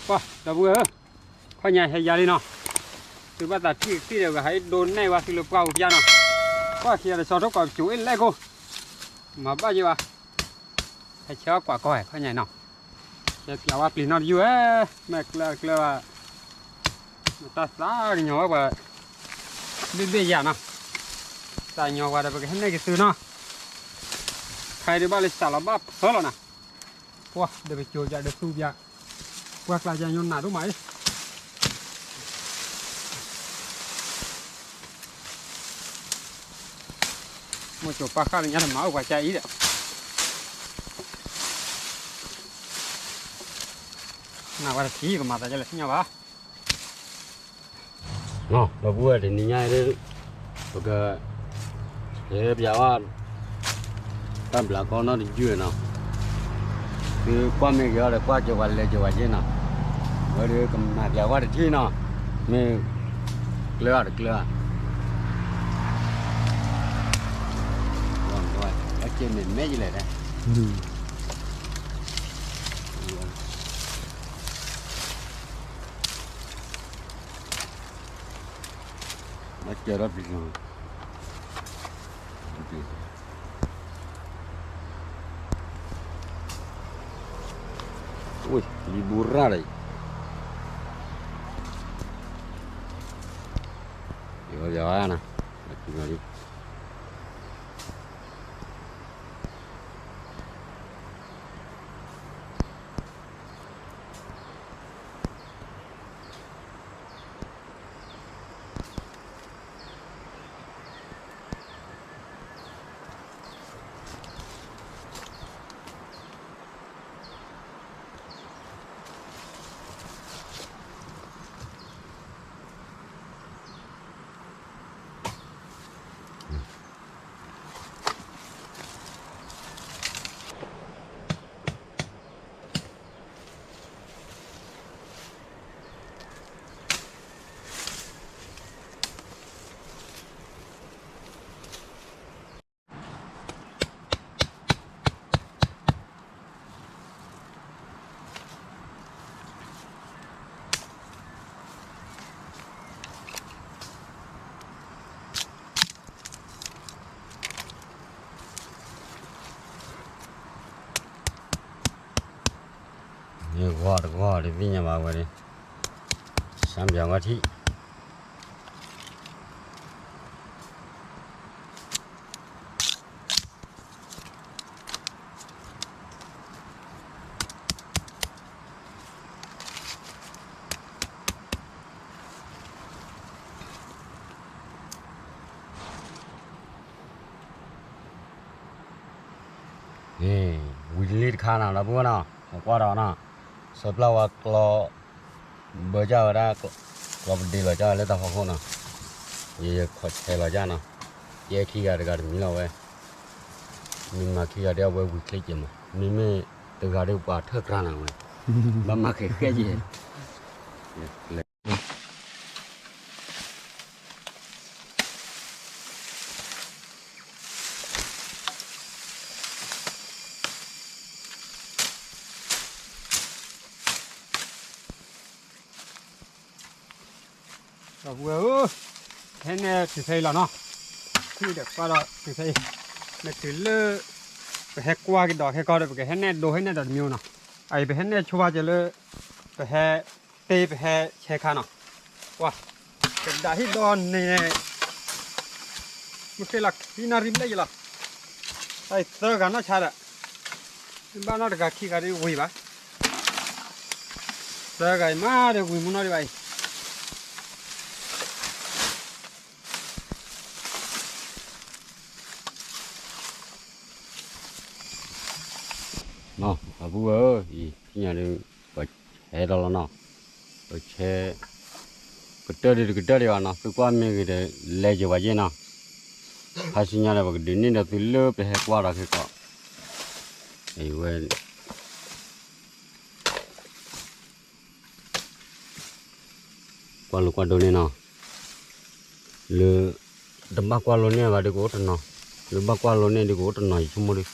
ပှၤဒီပုၢ်ဝဲၢ်ဧၢ, ခီညါဟဲယါလံနီၤ, သုဘၣ်သးထံၣ်ကသံၣ်ဒီး ပကဟးအ့ၣ်ဒိးနဲၣ်ဝဲသုလၢပှၢ်ပူၤပျၢ်နီၤ, ပှၢ်ခံဂၤတဆီထိၣ်ကိးပစိၤအ့ၣ်လဲၣ်ကိၢ်, မၤဘၣ်ယဲဘၣ်, ဟဲဆဲးအီၣ်ကွၢ်ကီၢ်ဟဲခီညါနီၤ, ဟဲပျးဝဲပျံၤနီၣ်တယုၢ်ဧၢ, မ့ၢ်ကျၢၤကျၢၤဘၣ်, မတၢ်သးကညီၤဝဲပှၤ, ဘ့ၣ်ဘ့ၣ်ယၤနီၤ, သးကညီၤပှၤဒီးပကဟဲနဲၣ်က့ၤသုနီၤ, ခါအံၤဒုးဘၣ်လၢစးလီၤဘၣ်ဖၢလီၤနီၤ, ပှၢ်ဒီးပစိၤပျးဒီးသူပျး, ပှၢ်ကျါယါညီနးဒိၣ်မးအံၤ မိၢ်စိၤပၢ်ဃၣ်လၢညါတမၤအိၣ်ပှၤကါအံၤဒီး, နၢ်ဝဲတထံၣ်ကမၤသးဒ်လဲၣ်သ့ၣ်ညါဘၣ်, ဒီပုၢ်ဝဲၢ်တနံၤညါအံၤ, ပက, ဟဲပျးဝဲ, တၢ်ဘျးကီနီတယုၢ်နီၤ, သုကွၢ်မ့ၢ်ဂ့ၤအီၤဒီးကွၢ်က့ၤပှၤလဲၤက့ၤပှၤယဲနီၤ, ဝဲဒုးကမၤပျးဝဲတထံၣ်နီၤ, မ့ၢ်ကျၢၤအီၤတကျၢၤဧါ ကဲမ့ၢ်မဲယလဲၣ်ဒၣ်, ဘၣ်ကဲထီၣ်ပျံၤ, လံဘူရၣ်ဒီး, ယဝဲယဝဲနီၤ, လံ ဂီၤတဂီၤတသ့ၣ်ညါဘၣ်ဝဲ, စၢ်ပျးဝဲထံၣ် ဝံၤလံတခါနီၤ ဒီပုၢ်ဝဲၢ်နီၤ, ကွၢ်ဒီးနီၤ, ဆၢပျၢ်ဝဲကျီ, ဘၢကၢ်ဝဲဒၣ်, ကျီပဒ့လီၤကၢ်ဝဲလၢတၢ်ဖီခိၣ်နီၤ, ယယခိးဆဲးလီၤကၢ်နီၤ, ယဲခံဂၤတဂၤတမံၤလီၤဝဲ, မ့ၢ်မၤခံဂၤဒ်အဝဲဝံၤချ့က့ၤမး, မ့မ့ၢ်တဂၤဒ်ပှၤထၢၣ်ကြၢနၤဝဲ, ဘၣ်မၤဃဲးဃဲးက့ၤ ဒီပုၢ်ဝဲၢ်ဧၢ, ဟဲနဲၣ်တုၤဖဲအံၤလီၤနီၤ, ထံၣ်ဒီးကွၢ်ဒီးတုၤဖဲအံၤ, မ့ၢ်တုၤလၢ ပဟဲကွၢ်ကဒီးခဲကီၢ်ဒီး ပကဟဲနဲၣ်ဒိဟဲနဲၣ်ဒီးတမံၤနီၤ, အအံၤပဟဲနဲၣ်ဆိဘၣ်က့ၤလၢ ပဟဲ တ့ပဟဲဆဲးခါနီၤ, ကွၢ်, ကဒးဟံၣ်ဒီန့ၣ် မ့ၢ်ဃ့လီၤခံနၣ်ရံၣ်ဘျဲၣ်ယလီၤ, တၢ်အံၤသၢဂၤနီၢ်ဆါဒီး, ဘၣ်နီၢ်တဂၤခံဂၤဒ်ဝံၤဘၣ်, သၢဂၤအံၤမးဒီးဝံၤမူနီၢ်ဒံးဘၣ်အံၤ ဒီပုၢ်ဝဲၢ်ဧၢ, အံၤ သ့ၣ်ညါဒ် ပဆဲးဒီးလီၤနီၤ, ပဆဲး ကတၢၢ်ဒံးတကတၢၢ်ဒံးဘၣ်နီၤ, သုကွၢ်မ့ၢ်ဂ့ၤဒီး လဲၤယံၤဝဲယဲၢ်နီၤ, ခါဆူညါဒီး ပကဒုးန့ၢ်ဒီးသုလၢပဟဲကွၢ်ဒီးခဲကီး, အဝဲ ကွၢ်လိာ်ကွၢ်ဒိန့ၣ်နီၤ, လၢ တဘၣ်ကွၢ်လိန့ၢ်ဘၣ်ဒ်ကအိၣ်တနီၤ, လၢဘၣ်ကွၢ်လိန့ၢ်ဒ်ကအိၣ်တနီၤ ယဆိကမိၣ်ဒ် ဒီပုၢ်ဝဲၢ်ဧၢ,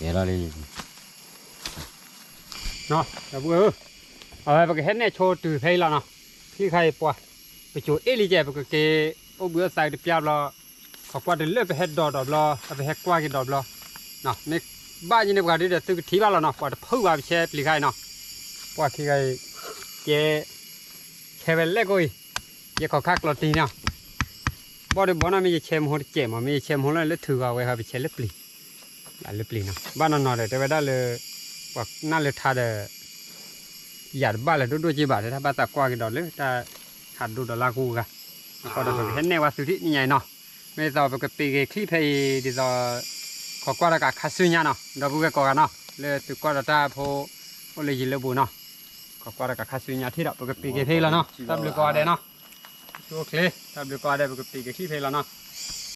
လီၤလံ ဒီပုၢ်ဝဲၢ်ဧၢ, အဝဲပကဟဲနဲၣ်ဆိတုၤဖဲအံၤလီၤနီၤ, ချံခါအံၤပှၤ, ပစိၤအ့ၣ်လံကဲ ပကက့ၤအိၣ်ဘှံးအိၣ်သါက့ၤတပျၢ်ဘျီ, ခိးကွၢ်တလၢပဟဲဒိးဒီးဘျီ ပဟဲကွၢ်က့ၤဒီးဘျီ, မ့ၢ်ဘၣ်ယန့ၣ်ပှၤဒုဒီးသုကထံၣ်ဘၣ်လီၤနီၤ, ပှၤတဖုဘၣ်ပဆဲးပျံၤခါအံၤနီၤ, ပှၤခံဂၤအံၤ, ကဲ ဆဲးဝဲလဲၣ်ကိးအံၤ, ယဲခိးခါကျီၤတံၢ်နီၤ, ဘီၣ်ဒုဘီၣ်နီၤ မ့ၢ်ယဆဲးမဟိတစဲးမး မ့ၢ်ယဆဲးမဟိလၢလၢထုးဂၤဝဲဟီ ပဆဲးလၢပျံၤ လၢပျံၤနီၤ, ဘၣ်နီၤနီၤဒီး တဲဝဲဒၣ်လၢ ပှၤနၢ်လၢထါဒီး ယၤတဘၣ်လၢဒိၣ်ဒိၣ်က့ဘၣ် တဲတၢ်ဘၣ်သးကွၢ်က့ၤဒီးလၢတၢ်ဟးဒိဒီးလၢအကူအဂၤ, အဃိဒီးပကဟဲနဲၣ်ဝဲသုထံၣ်နံၤညါအံၤနီၤ, မ့ၢ်သိးပကပံးက့ၤချံဖဲအံၤဒ်သိး ခိးကွၢ်ဒီးကခါဆူညါနီၤ, ဒီပုၢ်ဝဲၢ်ကိးဂၤနီၤ လၢသုကွၢ်ဒီးတၢ်ဖိ အိၣ်လၢယံၤလၢဘူးနီၤ, ခိးကွၢ်ဒီးကခါဆူညါထံၣ်ဒီး ပကပံးက့ၤဖဲအံၤလီၤနီၤ, တၢ်ဘျုးကိးဂၤဒဲးနီၤ, အိၣ်ချ့ တၢ်ဘျုးကိးဂၤဒဲး ပကပံးက့ၤချံဖဲအံၤလီၤနီၤ.